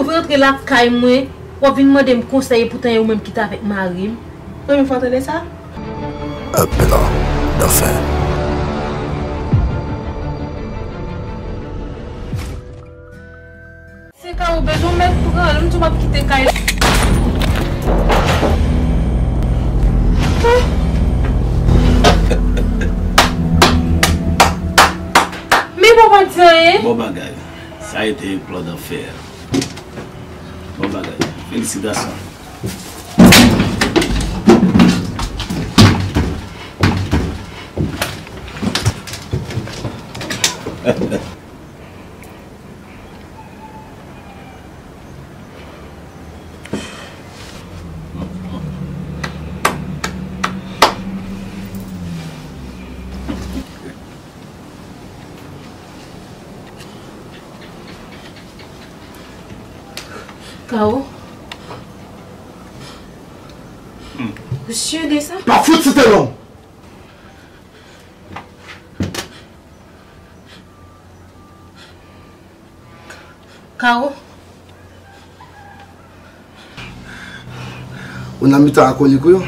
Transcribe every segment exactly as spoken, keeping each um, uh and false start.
Ou rantre lakay mwen, w ap vin mande m konsèy, epoutan e ou menm ki t avèk mari m. Premye fwa w tande sa? Un plan d'enfer. Se ka ou bezwen mèt pran l, m di w m ap kite kay la. Men bon, pa di anyen. Bon bagay. Sa e te plan d'enfer. Bon bagay. Felisitasyon. Kawo. Ou si de sa? Pa fout site non. Kawo. Ou nan mitan akolik ou yo.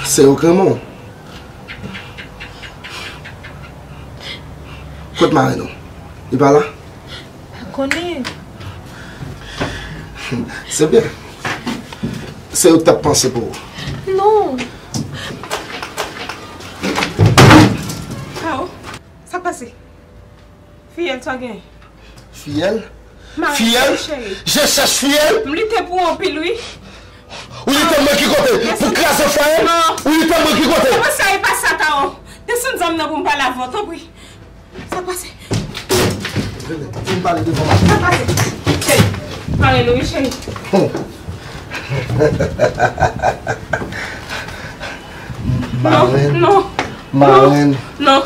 Se yo k renmen w. Kot marenn ou? Li pa la? Pa konnen. Se byen. Se yo k t ap panse pou ou. Non. Kawo, sa k pase? Fiyèl, sa gen? Fiyèl? Fiyèl? Cheri. Je cherche fiyèl? M lite pou ou anpil, wi. Ou lite mwen ki kote? Pou kraze fwaye m? Non. Ou lite mwen ki kote? Kòman sa e pa sa, Kawo? Desann zam nan pou m pale avè w, tanpri. Sa k pase? Vini, vin pale devan mari. Sa k pase? Cheri, pale nou, wi, cheri. Marenn. Non, non. Marenn. Non.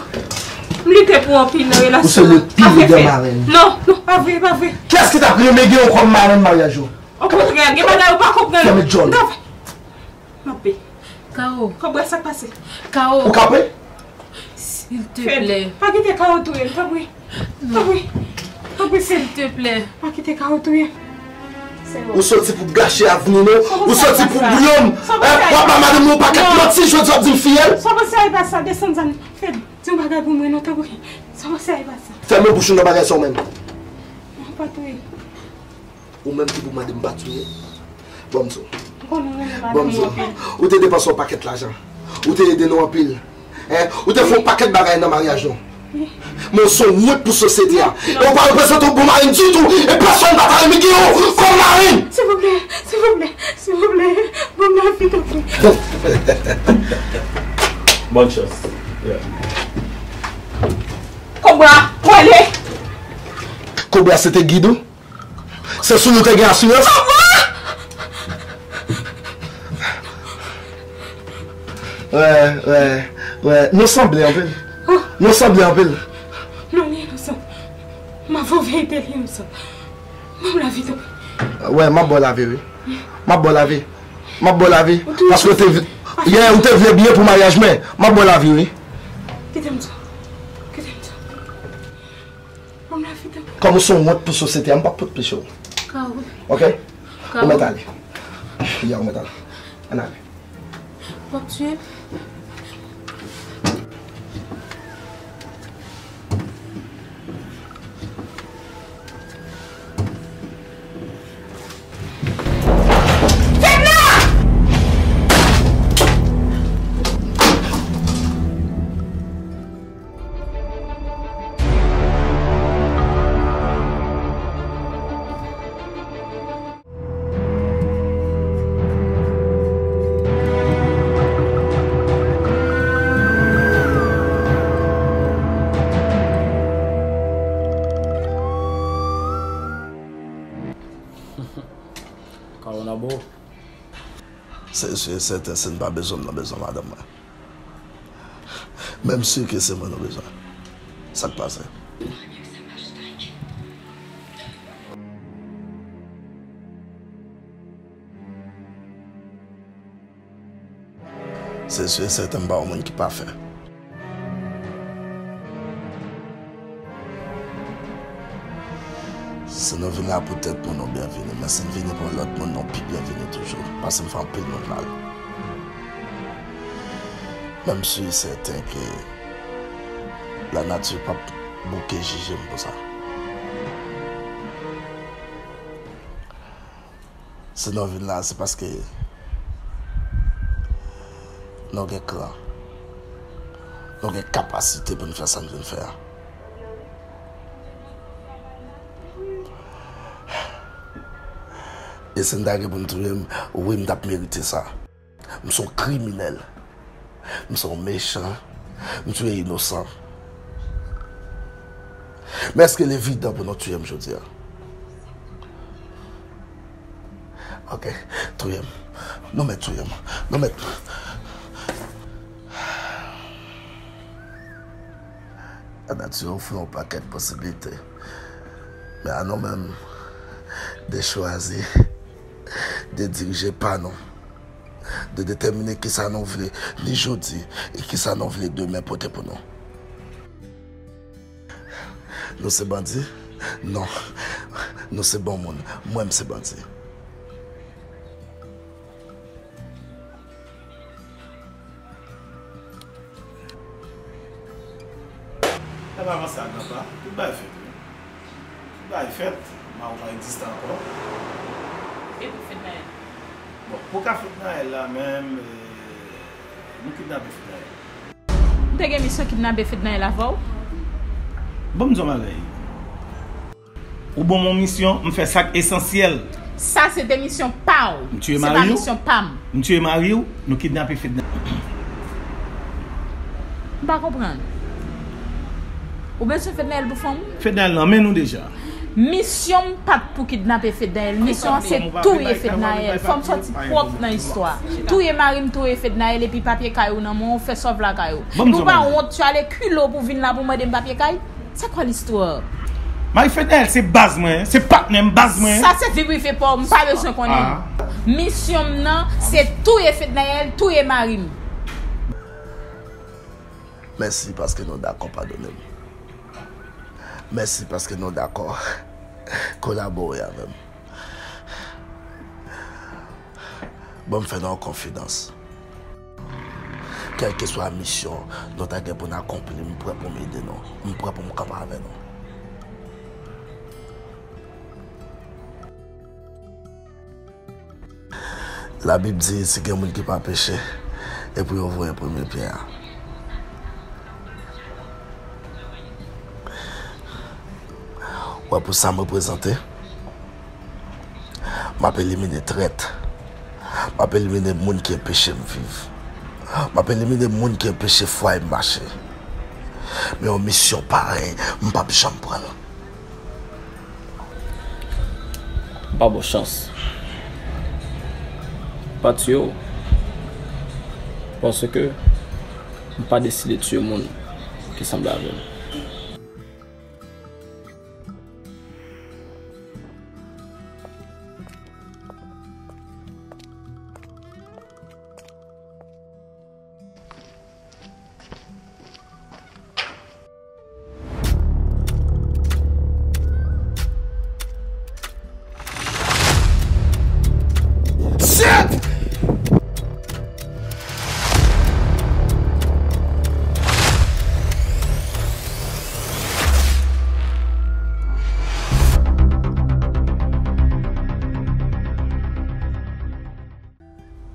M lite pou anpil nan relasyon an. Ou se le pire de marenn. Non, non, pa vre, pa vre. Kiyès ki t ap renmen gen yon kòm marenn maryaj ou? Okontrè, gen bagay ou pa konprann. Fèmen djòl. M ap pe. Kawo. Kòbra, sa k pase? Kawo. Ou kanpe? Silteplè. Pa kite Kawo touye m, tanpri. Tanpri. Tanpri, Fed. Silteplè. Pa kite Kawo touye m. Ou soti pou gache avni nou. Ou soti pou bouyon m. Hein? W ap ba madanm nou yon pakèt manti, jodi w ap di m fiyèl. Sa w panse a e pa sa, desann zam. Fed, di yon bagay pou mwen non, tanpri. Sa w panse a e pa sa. Fèmen bouch ou nan bagay sa w menm. Mwen pa touye. Ou menm ki pou mande m pa touye. Ban m di w. Ou konnen w renmen madanm ou anpil. Ou te depanse yon pakèt lajan. Ou te ede nou anpil. Hein? Ou te fè yon pakèt bagay nan maryaj nou. Men w se yon wont pou sosyete a. E w pa reprezante yon bon marenn ditou. E pèsonn pa ta renmen gen w kòm marenn. Silvouplè, silvouplè, silvouplè. Ban m lavi, tanpri. Bonne chance. Yeah. Kobra, prale. Kobra se te gid ou? Se sou nou te gen asirans? Wè, wè, wè. Nou sanble anpil. Nou sanble anpil. Non, li inosan. M ap voye verite, li inosan. Ban m lavi, tanpri. Wè, m ap ba w lavi, wi. M ap ba w lavi. M ap ba w lavi. Paske ou te vle, yeah, ou te vle byen pou maryaj mwen. M ap ba w lavi, wi. Kite m di w. Kite m di w. Kòm ou se yon wont pou sosyete a, m p ap pot peche w. Kawo. Oke? Ou mèt ale. Ya, ou mèt ale. Ann ale. W ap tiye m. Kawonabo. Se si e sèten, si n pa bezwen m, n ap bezwen madanm mwen. Menm si ke se mwen nou bezwen. Sa k pase? Se si e sèten, m pa yon moun ki pafè. Si nou vin la pou tèt nou, nou byenvini, men si n vini pou lòt moun, nou pi byenvini toujou, paske n fè anpil moun mal. Men m si e sèten ke lanati p ap bouke jije m pou sa. Si nou vin la, se paske nou gen kran, nou gen kapasite pou n fè sa n vin fè a. E si n ta gen pou n touye m, wi, m t ap merite sa. M se yon kriminèl. M se yon mechan. M touye inosan. Men èske l evidan pou nou touye m jodi a? Ok, touye m. Nou mèt touye m. Nou mèt. Lanati ofri yon pakèt posiblite. Men a nou menm de chwazi, de dirije pa nou, de detèmine kisa nou vle ni jodi e kisa nou vle demen pote pou nou. Nou se bandi? Non. Nou se bon moun. Mwen, m se bandi. N ap avanse a gran pa. Tout bagay fèt, wi. Tout bagay fèt. Mao pa egziste ankò. E pou Fednaelle? Bon, pou ka Fednaelle la menm, eh, nou kidnape Fednaelle. M te gen misyon kidnape Fednaelle avè w. Bon, m di w yon bagay. Ou ban m yon misyon, m fè sa k esansyèl. Sa se te misyon pa w. M tiye mari w? Se pa misyon pa m. M tiye mari w, nou kidnape Fednaelle. M pa konprann. Ou bezwen Fednaelle pou fanm ou? Fednaelle nan men nou deja. Misyon m pa t pou kidnape Fednaelle. Misyon an se touye Fednaelle. Fò m sòti pwòp nan istwa. Touye mari m, touye Fednaelle, epi papye kay ou nan men w, fè sòv lakay ou. Epi ou pa wont, tu as les kilos pou vin la pou mande m papye kay? C'est quoi l'histoire? Mari Fednaelle, se baz mwen, se patnè m, baz mwen. Sa se vi prive pa w, m pa bezwen konnen. Misyon m nan, se touye Fednaelle, touye mari m. Mèsi paske nou dakò padone m. Mèsi paske nou dakò kolabore avè m. Ban m fè nou yon konfidans. Kèlkeswa misyon nou ta gen pou n akonpli, m prè pou m ede nou. M prè pou m kanpe avè nou. Labib di, si gen moun ki pa peche, e pou yo voye premye pyè a. Wè, pou sa m reprezante, m ap elimine trèt. M ap elimine moun ki enpeche m viv. M ap elimine moun ki enpeche fwaye m mache. Men yon misyon parèy, m p ap janm pran l. M pa ba w chans. M pa tiye w. Paske m pa deside tiye moun ki sanble avè m.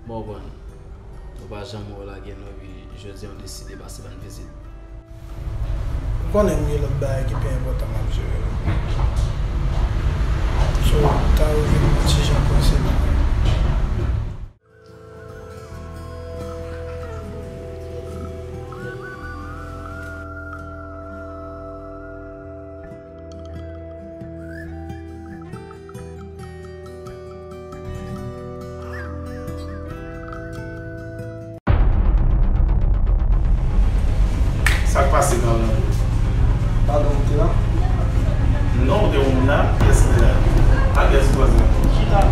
Bon, bon. Nou pa janm wè w lage non, epi jodi a w deside pase ban n vizit. Ou konnen m gen lòt bagay ki pi enpòtan m ap jere la. So, ta rive m yon ti jan prese la. Sa k pase, Carlando? Padon, ou te la? Non, ou te wè m la? Kiyès ki te la? A kiyès ou kwaze? Chita.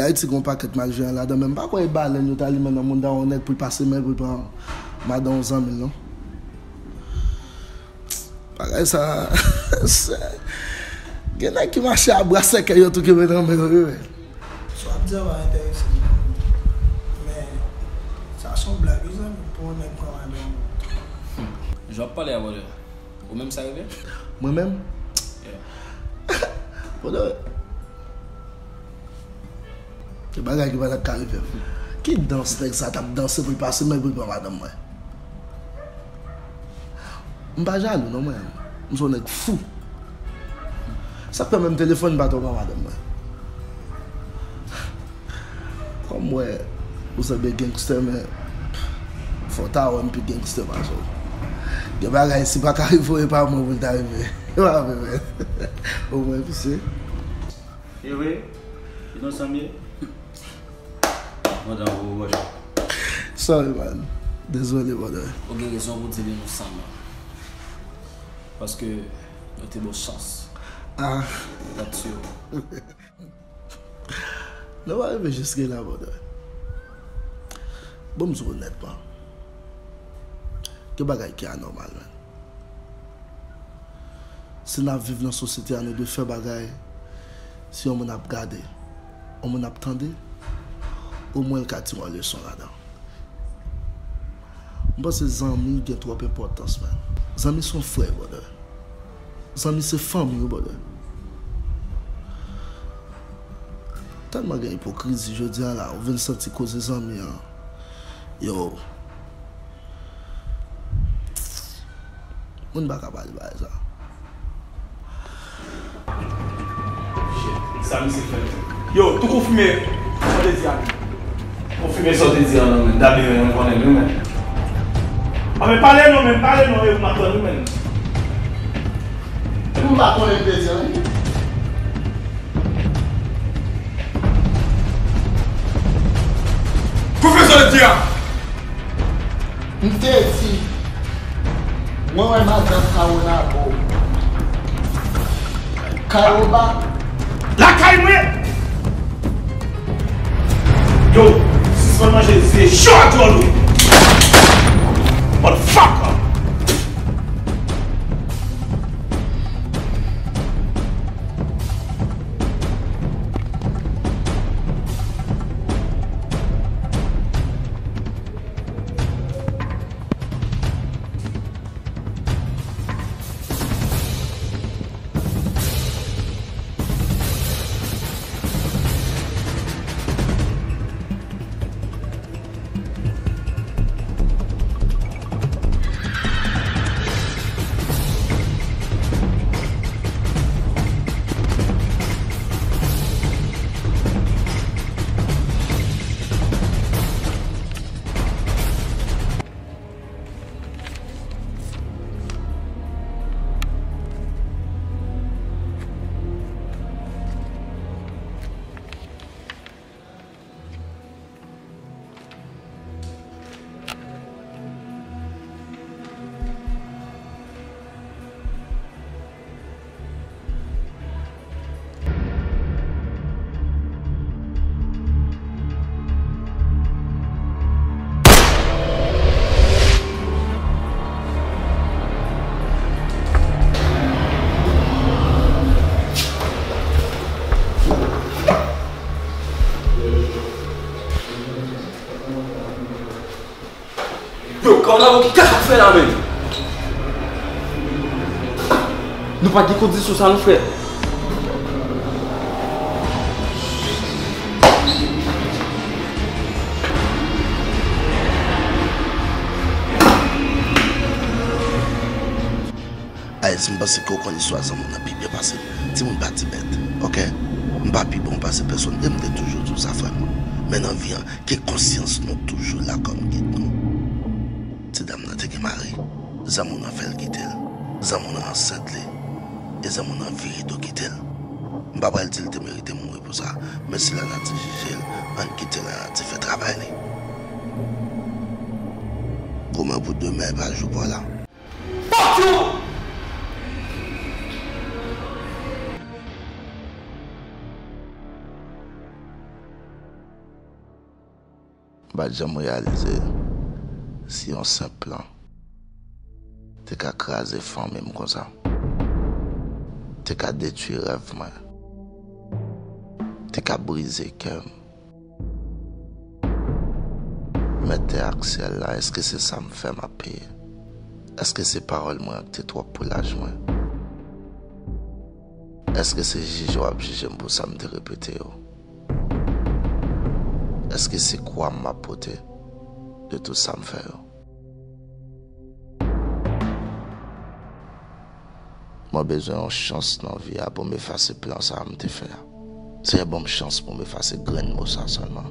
Ayiti gen yon pakèt malveyan ladan, men m pa kwè e balèn yo t alimen nan mounda yon nèg pou l pase men pou l pran madan yon zanmi l, non. Bagay sa, se, gen nèg ki mache a bra sèkèy yo tou kenbe nan men yo, wi, men. Sa w ap di a pa enterese m, non. Men, sa se yon blag, wi, zanmi, pou yon nèg pran madan yon. Jan w ap pale a, brother. Ou menm sa rive? Mwen menm? Yeah. Brother, gen bagay ki pa t ap ka rive m. Ki dans nèg sa t ap danse pou l pase men pou l pran madanm mwen? M pa jalou non mwen. M se yon nèg fou. Sa k fè menm telefòn m pa twò pran madanm mwen. Kòm m wè ou sanble gangster, men fò w ta wè m pi gangster pase w. Gen bagay, si pa ka rive w, e pa mwen pou l ta rive. E pa vre, men. Omwen, misye. E vre? Ki non sanble? Mwen tankou Roch. Sorry, man. Dezole, brother. Ou gen rezon pou di li non sanble. Paske yo te ba w chans. Ah. That's you. Nou pa rive jiske la, brother. Bon, m di w onètman, gen bagay ki anòmal, man. Si n ap viv nan sosyete a, nou dwe fè bagay. Si yon moun ap gade, yon moun ap tande, omwen l ka tire yon leson ladan. M panse zanmi gen twòp enpòtans, man. Zanmi se yon frè, brother. Zanmi se fanmi, wi, brother. Tèlman gen ipokrizi jodi a la, ou vin santi koze zanmi an. Yo. Moun pa ka pale bagay sa. Shit, sa misye fè. Yo, tou konfime sa w te di a. Konfime sa w te di a non, men. Dabi, men, mwen konnen l, wi, men. A, men pale non, men, pale non, e ou m ap tann, wi, men. Epi m pa konnen m te di anyen. Konfime sa w te di a. M te di, mwen wè madanm Kawonabo. Kawoba. Lakay mwen! Yo, sispann manje zye cho ak djòl ou. Motherfucker! Yo, Kawonabo, ki kaka w ap fè la menm? Nou pa gen kondisyon sa non, frè. Alex, m panse ke w konn istwa zanmi w nan pi byen pase m. Timoun pa ti bèt, oke? M pa pi bon pase pèsonn, e m te toujou di w sa, frè m. Men nan vi an, ke konsyans nou toujou la kòm gid nou. Ti dam nan te gen mari, zanmi w nan fè l kite l, zanmi w nan ansent li, e zanmi w nan vire do kite l. M pa pral di l te merite mouri pou sa, men si lanati jije l, ann kite lanati fè travay li. Goumen pou demen e pa jou pa w la. Fuck you! M pa t janm reyalize si yon senp plan te ka kraze fanmi m konsa. Te ka detwi rèv mwen. Te ka brize kè m. Men tè ak syèl la, èske se sa m fè m ap peye? Èske se pawòl mwen an ki te twòp pou laj mwen? Èske se jij yo ap jije m pou sa m te repete yo? Èske se kwa m ap pote de tout sa m fè yo? Mwen bezwen yon chans nan vi a pou m efase plan sa a m te fè a. Seyè, ban m chans pou m efase grenn mo sa sèlman.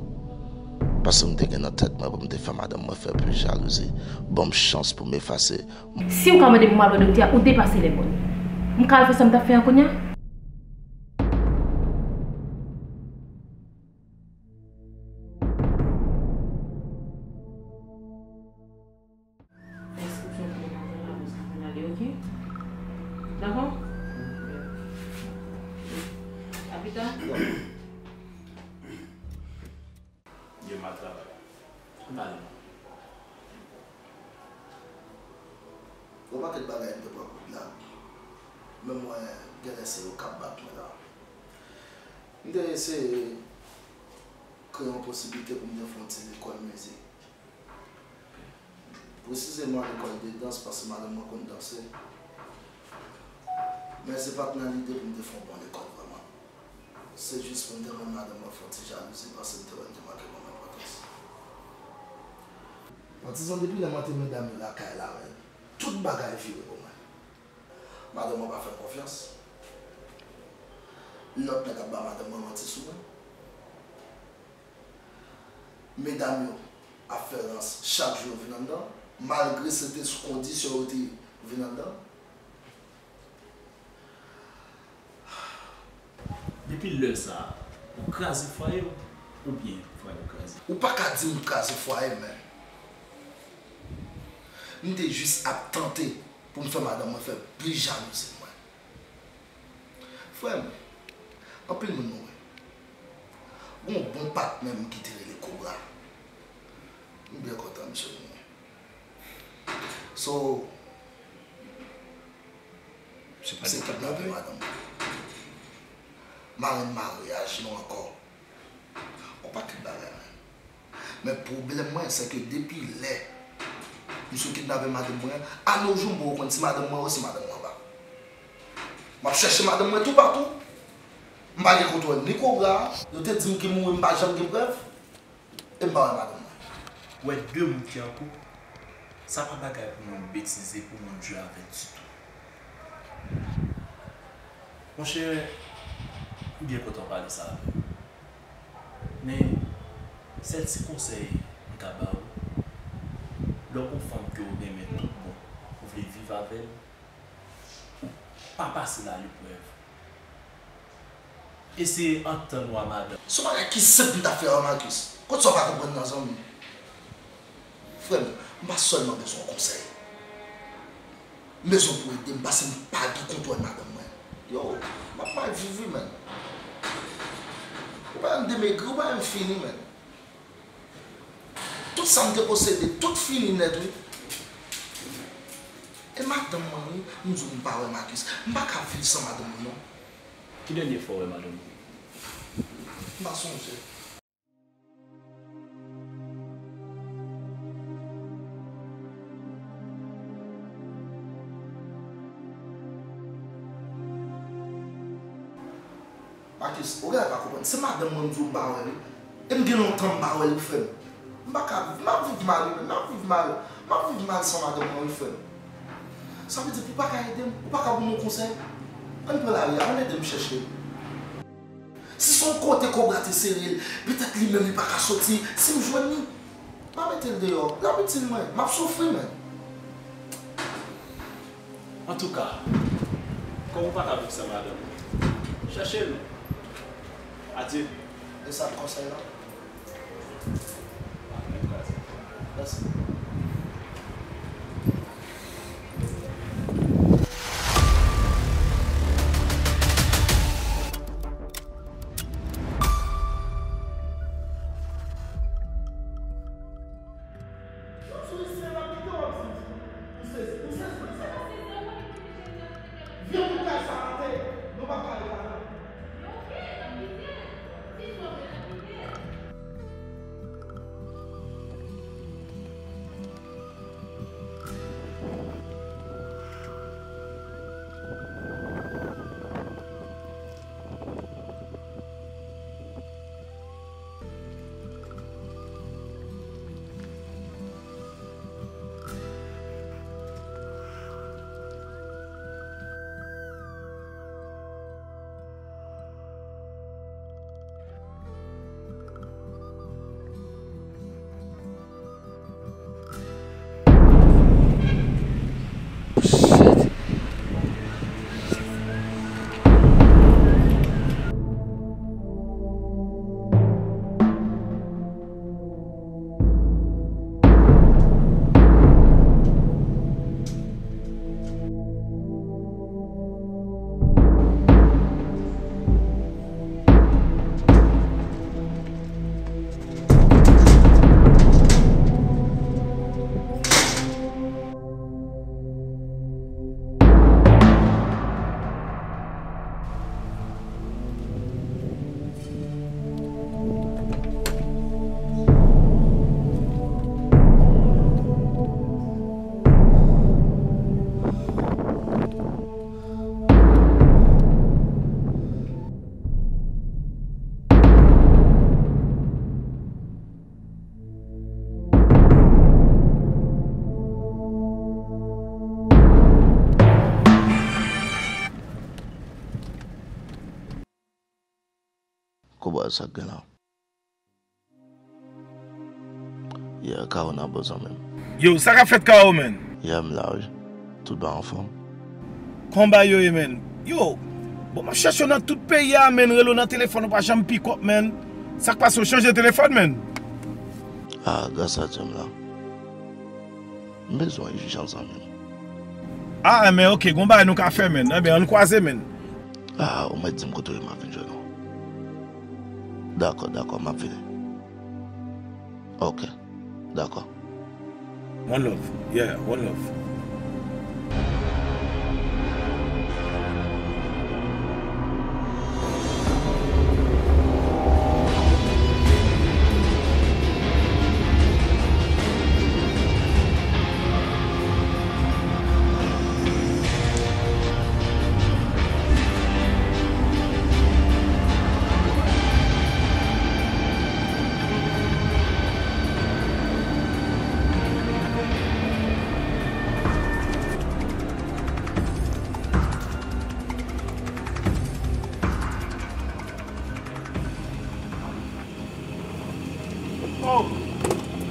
Paske m te gen nan tèt mwen pou m te fè madanm mwen fè plis jalouzi. Ban m chans pou m efase. Si w ka mande pou m al wè doktè a, ou depase lèbòn. M ka al fè sa m t ap fè an kounye a? Enskripsyon pou mwen nan jounalis la fin ale, oke? Dakò? A pita. Gen mal travay. Ann ale non. Yon pakèt bagay m te pran pou blag. Men m wè genlè se yo k ap bat mwen la. M te eseye kreye yon posiblite pou m te fè yon ti lekòl mizik. Presizeman lekòl de dans, paske madanm mwen konn danse. Men se pa t nan lide pou m te fè yon bon lekòl vrèman. Se jis pou m te rann madanm mwen fè yon ti jalouzi, paske m te wè l te manke ban m enpòtans. Patizan, depi lè m antre medam yo lakay la, men tout bagay vire pou mwen. Madanm mwen pa fè m konfyans. Lòt nèg ap ba madanm mwen manti sou mwen. Medam yo ap fè rans chak jou yo vin anndan, malgre se te sou kondisyon yo te vin anndan. Depi lè sa a, ou kraze fwaye w, oubyen fwaye w kraze? Ou pa ka di m kraze fwaye, men m te jis ap tante pou m fè madanm mwen fè plis jalouzi mwen. Frè m, anpil moun mouri. Gon bon patnè m ki te rele Kobra. M byen kontan misye mouri. So, se kidnape madanm mwen. Marenn maryaj nou ankò. Yon pakèt bagay, men. Men pwoblèm mwen, se ke depi lè misye kidnape madanm mwen, a no jou m poko konn si madanm mwen wo, si madanm mwen ba. M ap chèche madanm mwen toupatou. M pa gen kontwòl ni Kobra a. Yo te di m ki mouri, m pa janm gen prèv. E m pa wè madanm mwen. Wè de moun ki an koup, sa pa bagay pou moun betize, pou moun jwe avèk ditou. Monchè, m byen kontan w pale sa avè m. Men, sèl ti konsèy m ka ba w, lè w gon fanm ke w renmen tout bon, ou vle viv avè l, pa pase l a leprèv. Eseye antann ou a madanm. Se yon bagay ki senp m t ap fè a, Marcus. Kot sa w pa konprann nan, zanmi? Frè m, m pa sèlman bezwen yon konsèy. M bezwen pou ede m, paske m pa gen kontwòl madanm mwen. Yo, m ap mal viv wi, man. Ou pa wè m demegri, ou pa wè m fini, man. Tout sa m te posede, tout fini nèt, wi. E madanm mwen, wi, m di w m pa wè Marcus. M pa ka viv san madanm mwen, non. Ki dènye fwa w wè madanm ou? M pa sonje. Marcus, ou genlè pa konprann. Se madanm mwen m di w m pa wè l, wi. E m gen lontan m pa wè l, wi, frè m. M pa ka viv, m ap viv mal, wi, men m ap viv mal. M ap viv mal san madanm mwen, wi, frè m. Sa vle di pou w pa ka ede m, ou pa ka ban m yon konsèy? Ann pran lari a, ann ede m chèche l. Si se yon kote Kobra te sere l, petèt li menm li pa ka soti, si m jwenn li, m a mete l deyò, l ap itil mwen, m ap soufri, men. Antouka, kòm ou pa ka viv san madanm ou, chèche l non. Adye. E sa k konsèy la? Mèsi. Vin pou kay sa maten, nou pa kay la non. Kobra, sa k gen la? Yeah, Kawo nan bon zanmi m. Yo, sa k ap fèt, Kawo, man? Yeah, m la, wi. Tout bagay anfòm. Kòman bagay yo ye, man? Yo, bon, m ap chèche w nan tout peyi a, man. Rele w nan telefòn, ou pa janm pick up, man. Sa k pase, w chanje telefòn, man? Ah, gras a Dye, m la. M bezwen w ijan, zanmi m. Ah, men ok, gon bagay nou ka fè, man. Enben, ann kwaze, man. Ah, ou mèt di m kote w ye, m ap vin jwenn ou. Dakò, dakò, m ap vini. Ok, dakò. One love. Yeah, one love. Oh,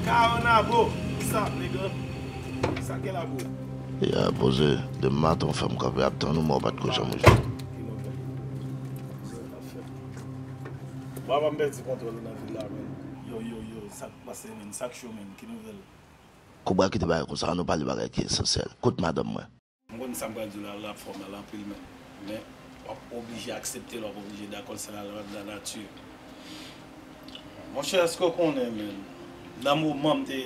Kawo nan bon. What's up, nigga? Sa k gen la, bro? Ya poze, demen maten w fè m kanpe ap tann ou, men w pa t ko janm rive. Baba m pèdi kontwòl li nan vil la, men. Yo, yo, yo, sa k pase, men? Sa k cho, men? Ki nouvèl? Kobra, kite bagay konsa, ann nou pale bagay ki esansyèl. Kot madanm mwen? M konn sa m pral di w la, l ap fè w mal anpil, men, men w ap oblije aksepte l, w ap oblije dakò l, se la lwa de la nati. Monchè, èske w konnen, men, nan moman m te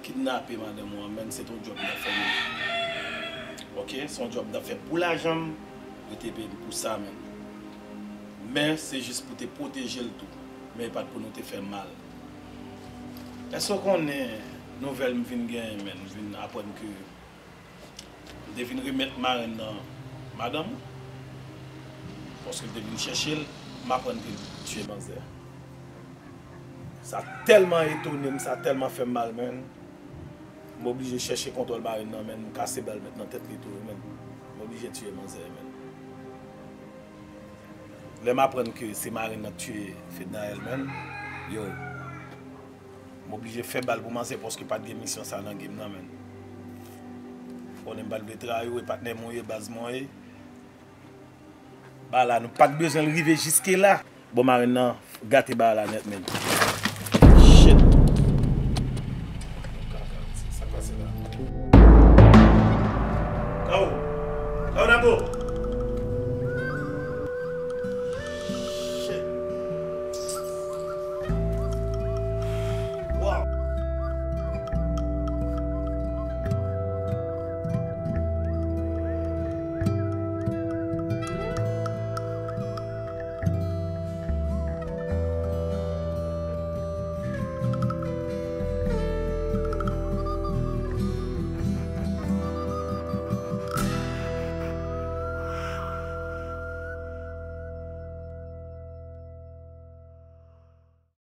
kidnape madanm ou an, men, se t on djòb m t ap fè, men. Ok, se yon djòb m t ap fè pou lajan m, yo te peye m pou sa, men. Men, se jis pou te pwoteje l tou, men e pa t pou nou te fè mal. Èske w konnen nouvèl m vin genyen, men, m vin aprann ke m te vin remèt marenn nan madanm ou? Paske l te vin chèche l, m aprann ke l tye manzè. Sa tèlman etone m, sa tèlman fè m mal, men, m oblije chèche kontwòl marenn nan, men, m kase bal met nan tèt li tou, men, m oblije tiye manzè, men. Lè m aprann ke se marenn nan k tiye Fednaelle, men, yo, m oblije fè bal pou manzè paske pa t gen misyon sa nan game nan, men. Konnen m pa t vle trayi w, e patnè mwen w ye, baz mwen w ye. Bagay la, nou pa t bezwen l rive jiske la. Bon, marenn nan gate bagay la nèt, men. Shit. Sa k pase la? Kawo! Kawo Napo!